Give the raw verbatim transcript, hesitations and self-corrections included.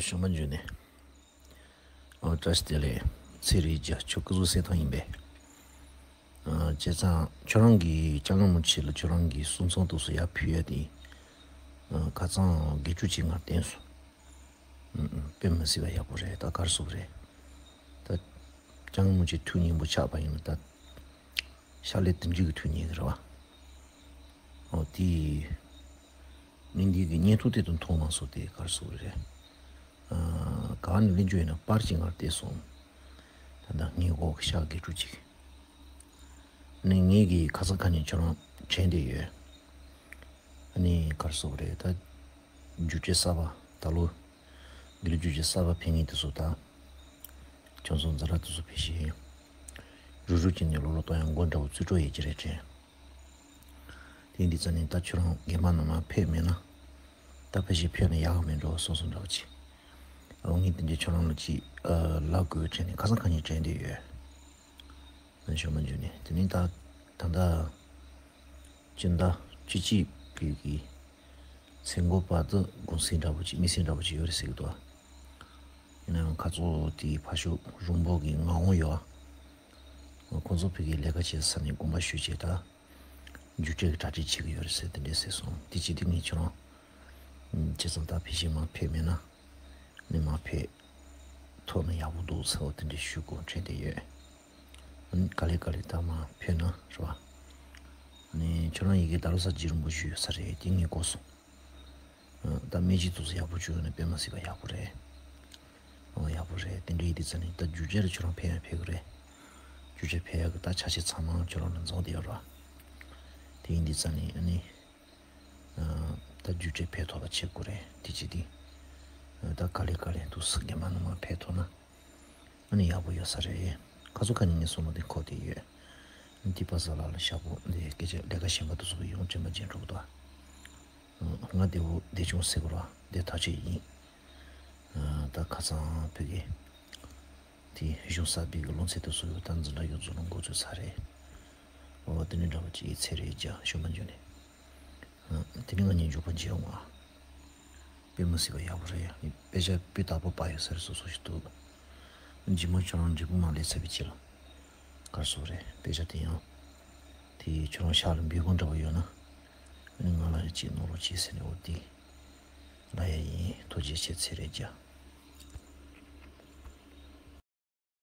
ཞོགས་པ་འཇུ་ནས། ཨོ་བཀྲ་ཤིས་བདེ་ལེགས། ཚེ་རིང་རྒྱལ་ཁྱོད་སྐུ་གཟུགས་གསལ་ཐང་ཡིན་པས། ཨ་བྱས་ཙང་ཁྱོད་རང་གི་ལྕང་ལོ་མོ་ཆེ་ལ་ཁྱོད་རང་གི་གསུང་རྩོམ་དུ་སུ་ཡར་ཕུལ་ཡ་དེ། ཨ་ཁ་སང་དགེ་ཕྲུག་ཅིག་ངར་བསྟན་སོང་། ཨུ་ཨུ་དཔེ་མི་སྲིད་པ་ཡག་པོ་རེད། ད་གར་སོང་རེད། ད་ལྕང་ལོ་མོ་ཆེ་ཐུགས་མཉེས་པོ་ཆགས་པ་ཡིན་ན་ད། ཤ་ལས་དུམ་གཅིག་གི་ཐུགས་མཉེས་ཀྱི་རེད་བ། ཨོ་དེ། མི་འདི་གི་བརྙན་ཐུང་དེ་དང་མཐོང་མ་སོང་དེ་གར་སོང་རེད། ཨ་ག་ནས་ལེན་རྒྱུ་ཡིན་ན་པར་ཅིག་ངར་བལྟས་སོང་། ད་ལྟ་ངའི་འོག་གི་ཤག་དགེ་ཕྲུག་ཅིག་ནས་ངེད་ཀྱི་ཁ་སང་ཁ་ཉིན་ཁྱོད་རང་དྲན་བསྡད་ཡོད། ཨ་ནི་གར་སོང་རེད་ད། རྒྱུ་ཆ་གསར་པ་ད་ལོ། དགེ་ལུགས་རྒྱུ་ཆ་གསར་པ་ཕན་ངེས་དེ་ཚོ་ད། ཁྱོད་ཚོ་འཛིན་གྲྭ་དེ་ཚོ་ཕེབས་ཤིང་། རུབ་རུབ་ཀྱི་ནས་ལོ་ལོ་གཏོང་ཡང་མགོ་འདྲ་བོ་རྩིས་སྤྲོད་ཡས་ཀྱི་རེད་དྲན། དེ་འདི་ཙ་ནས་ད་ཁྱོད་རང་རྒན་པ་ནང་མ་ཕེབས་མེད་ན། ད་ཕལ་ཆེར་ཕེབས་ན་ཡག་གི་མེད་འགྲོ་སོང་སོང་འདྲ་བོ་ཅིག་ཨོ་ངས་དེ་འདྲའི་ཁྱོད་རང་ལ་ཅིག་ཨ་ལབ་དགོས་དྲན་ནས་ཁ་སང་ཁ་ཉིན་དྲན་བསྡད་ཡོད། ཞོགས་པ་འཇུ་ནས་དེ་ནས་ད་ད་ལྟ་སྤྱི་ཟླ་བཅུ་གཅིག་གི་གི་ཚེས་འགོ་བར་དུ་གུང་སེང་འདྲ་པོ་ཅིག་མི་སེང་འདྲ་པོ་ཅིག་ཡོད་རེད་ཟེར་གི་འདུག་ཡིན་ན་ཡང་ཁ་ཚོ་དེའི་ཕ་ཤུལ་རོང་པོ་གི་ངག་དབང་ཡོད་ཨ། ཁོང་ཚོ་ཕ་གིའི་ལས་ཀ་བྱེད་ས་ནས་དགོངས་པ་ཞུས་བྱས་ད། རྒྱུགས་སྤྲོད་ཀྱི་གྲ་སྒྲིག་བྱེད་ཀྱི་ཡོད་རེད་ཟེར་དེ་འདྲས་ཟེར་སོང་། དེ་ཅི་སྟེ་ངས་ཁྱོད་རང་། ཁྱེད་ཚང་ད་ཕལ་ཆེར་མར་ཕེབས་མེད་ན། ནས་མར་ཕེབས་ཐུབ་ན་ཡག་པོ་འདུག་ཟེར་བ་དེ་འདྲས་ཞུ་དགོས་དྲན་བསྡད་ཡོད། ཨ་ནི་ག་ལེ་ག་ལེ་ད་མར་ཕེབས་ན་རེད་བ། ཨ་ནི་ཁྱོད་རང་ཡི་གེ་ད་ལོ་ས་རྗེ་རིན་པོ་ཞུ་ཡོད་ས་རེད་དེ་ངས་གོ་སོང་། ཨ་ད་སྨན་གྱི་དུས་སུ་ཡག་པོ་བྱུང་ཡོད་ན་དཔེ་མ་སྲིད་པ་ཡག་པོ་རེད། ཨོ་ཡག་པོ་རེད་དེ་འདྲ་ཡིན་དུས་ཙ་ནས་ད་རྒྱུ་ཆ་ལ་ཁྱོད་རང་ཕན་ཡང་ཕན་གི་རེད། རྒྱུ་ཆ་ཕན་ཡག་གི་ད་ཆ་ཤས་ཚང་མ་ཁྱོད་རང་ལ་འཛོམས་བསྡད་ཡོད་རེད་བ། དེ་ཡིན་དུས་ཙ་ནས་ཨ་ནི། ཨ་ད་རྒྱུ་ཆ་ཕན་ཐོགས་པ་བྱེད་དགོས་རེད་དེ་ཅི་སྟེ། ཨ་ད་ག་ལེ་ག་ལེ་འདུག་ས་རྒན་མ་ནུ་མ་ཕན་ཐོགས་ན། ཨ་ནི་ཡག་པོ་ཡོད་ས་རེད། ཁ་ཚོ་ཁ་ཉིན་ངས་སོང་ལོ་དེ་འཁོར་དེ་ཡོད། ཨ་ནི་དེ་པ་ས་ལ་ལ་ཤག་པོ་འདི་སྐད་ཆ་ལས་ཀ་གཞན་པ་དུ་སོགས་ཡོང་དྲན་པ་རྗེས་འགྲོ་གི་འདུག་ང་བདེ་བོ་བདེ་ཆུང་ཟེར་དགོས་ར་བདེ་ཐག་ཆོད་ཡིན། ཨ་ད་ཁ་སང་བོད་ཀྱི་དེ་གཞུང་གསར་པའི་གི་ལོ་ཚད་དུ་སོགས་ཡོད་ད་འཛིན་གྲྭ་ཡོད་ཚོ་ལོ་འགོ་ཚོད་ཚར་རེད། འོ་དེ་ནི་འདྲ་བ་ཅིག་ཚེ་རེད་ཀྱང་ཞུ་མ་འཇོན་ནས། དེ་ནི་ང་གཉིས་འཇོག་པ་མཇལ་འོང་ཨ། དཔེ་མི་སྲིད་པ་ཡག་པོ་རེད་ཡ། དཔེ་ཆ་སྤུས་དག་པོ་པ་ཡོད་ས་རེད་སོ་སོ་ཞིག་འདུག་ཇི་མ་ཁྱོད་རང་འབྲས་སྤུངས་མ་སླེབས་ཚར་བའི་ཕྱིར་ལ། གར་སོང་རེད་དཔེ་ཆ་དེ་ཡང་། དེ་ཁྱོད་རང་ཤག་ལ་འབུལ་དགོངས་འདྲ་བ་ཡོད་ན། ཨ་ནི་ང་ལ་ཡང་ཅིག་གནང་རོགས་གྱིས་ཟེར་ནས་འོ་དེ། ལ་ཡ་ཡིན་ཐུགས་རྗེ་ཆེ་ཚེ་རེད་ཀྱང་།